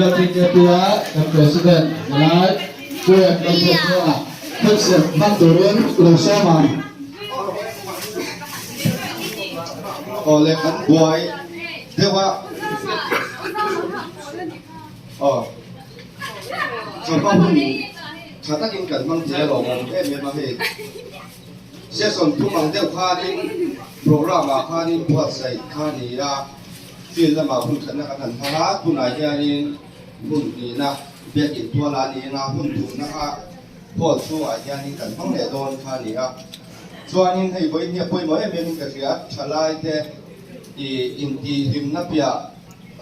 Biakin KP-a kan President Malai Pu M. Lalbiakchhuanga thutsiam hmang turin i lo sawm ang. Aw le kan buai deuh a. Aw chawhma hun tha takin kan hmang thei a lawmawm em em a hei. Session thum ang deuh khanin programme ah khanin buatsaih kha a ni a, field lamah hun khatna kan han hmang a, tunah hianin hun hnihna biakin tuala a ni anga hun thumna kha hall chhungah hianin kan hmang leh dawn kha a ni a. Chuanin hei vawiin hi a pawimawh em emin ka hria, thalaite ih intihhlimna piah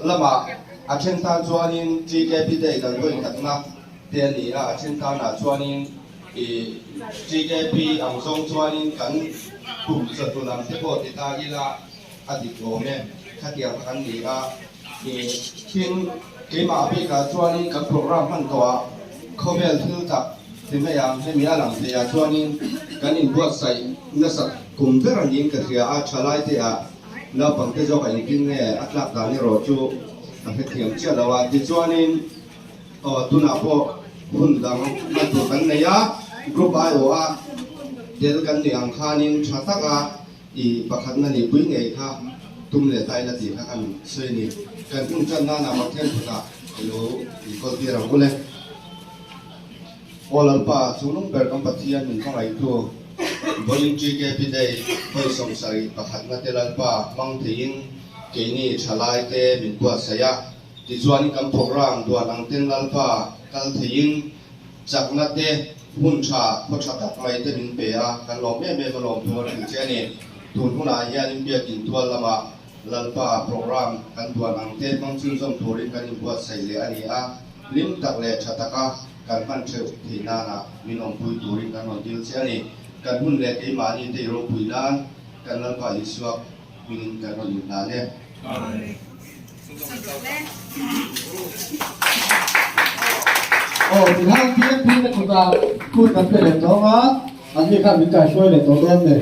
lamah a then tan chuanin TKP Day kan vawiin takna te a ni a, a then tanah chuanin I TKP ang zawng chuanin kan kum chawhnu lam te pawh ti ta ila a dik awm e, khatiang kha kan ni a. I tin, keimah bikah chuanin kan program hman tawhah khawvel thil tak ti mai ang, hemi a lang theiah chuanin kan inbuatsaih nasat kum ber niin ka hria a, thalai te ah naupang te zawk a engtin nge a tlak dan erawh chu ka hrethiam chiah lo a, tichuanin. Aw tunah pawh hun dang hman tur kan nei a, group aiawh a tel kan nih ang khanin tha taka i pakhatna nihpui ngei kha tum leh ta ila tih kha kan sawi a ni. Kan hun tan nana Pathian kutah i lo inkawl tir ang u le. Aw Lalpa, chunglung ber kan Pathian min hmangaihtu, vawiin TKP Day vawi 70 pakhatna te Lalpa hmang theiin keini thalaite min buatsaih a, Tichuan kan program duan ang ten Lalpa kal theiin chakna te, hun tha, khaw tha tak mai te min pe a, kan lawm em em a lawm thu a hrilh che a ni. Tun hunah hian Biakin tual lamah Lalpa program kan duan ang te hmang chhunzawm turin kan inbuatsaih leh a ni a, hlim tak leh tha taka kan hman theuh theih nana min awmpui turin kan rawn dil che a ni. Kan hun leh keimahni te i ropui nan kan Lalpa Isua hmingin kan rawn inhlan e. Amen. Aw tikhang PNP te kutah kut kan pe leh tawng a, an ni khan min kaihruai leh tawh dawn nen.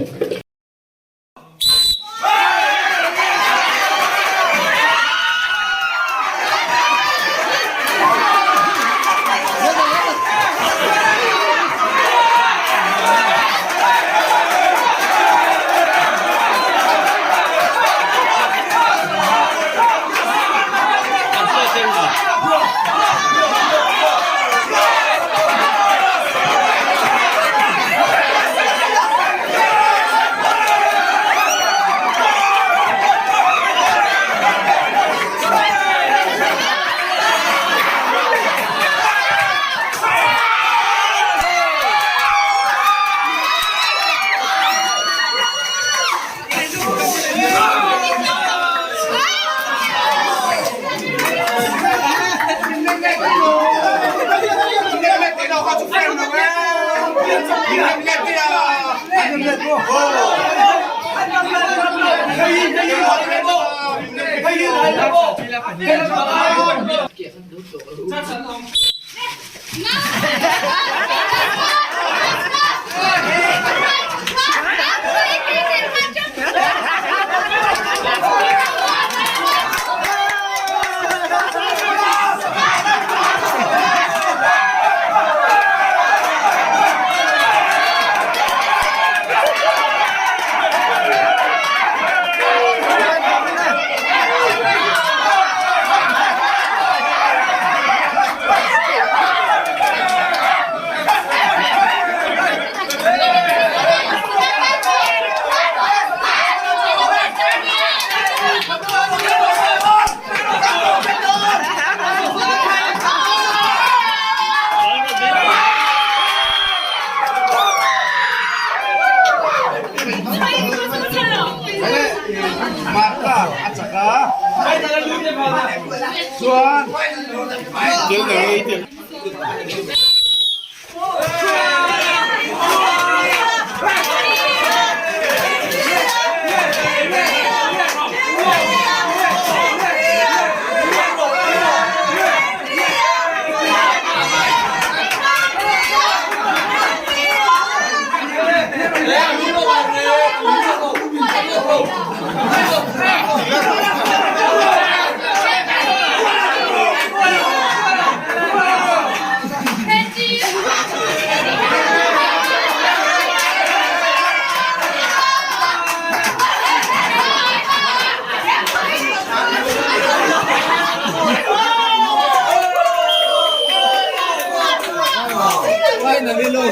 Finally lo.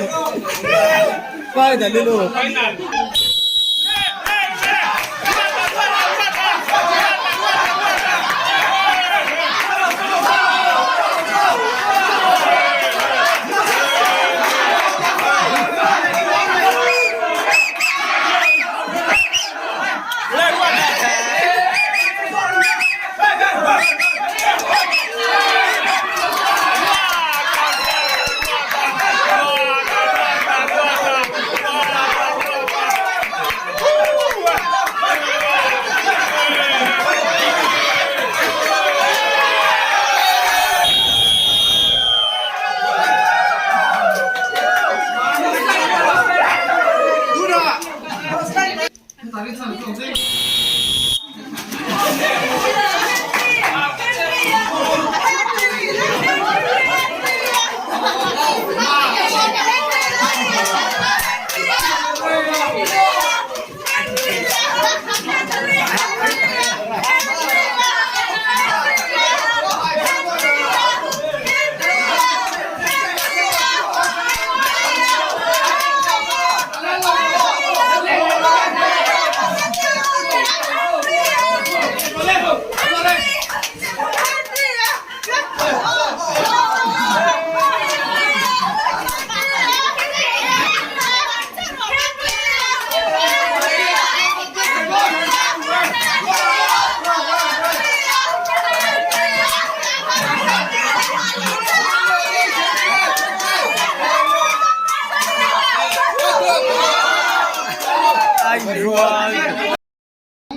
Finally lo.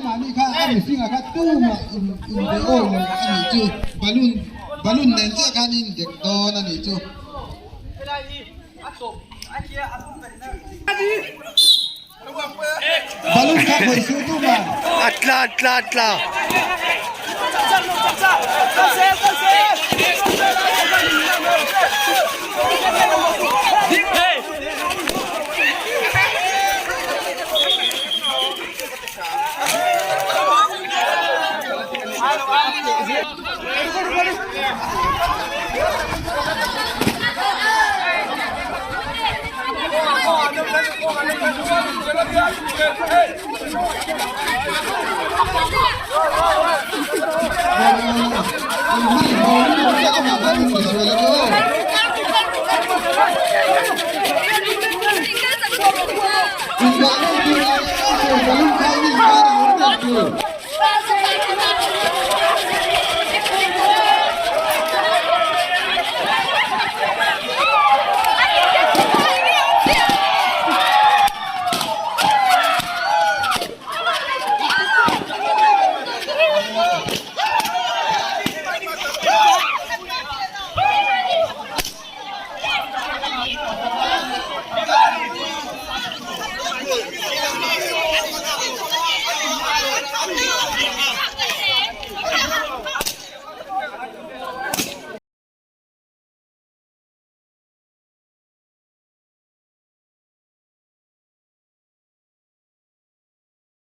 Mahni kha a mihringah kha tumah in inbe awi lo a nih chu balloon balloon nen chiah khan in dek dawn a nih chu. Balloon kha khawih suh tumah. A tla tla tla.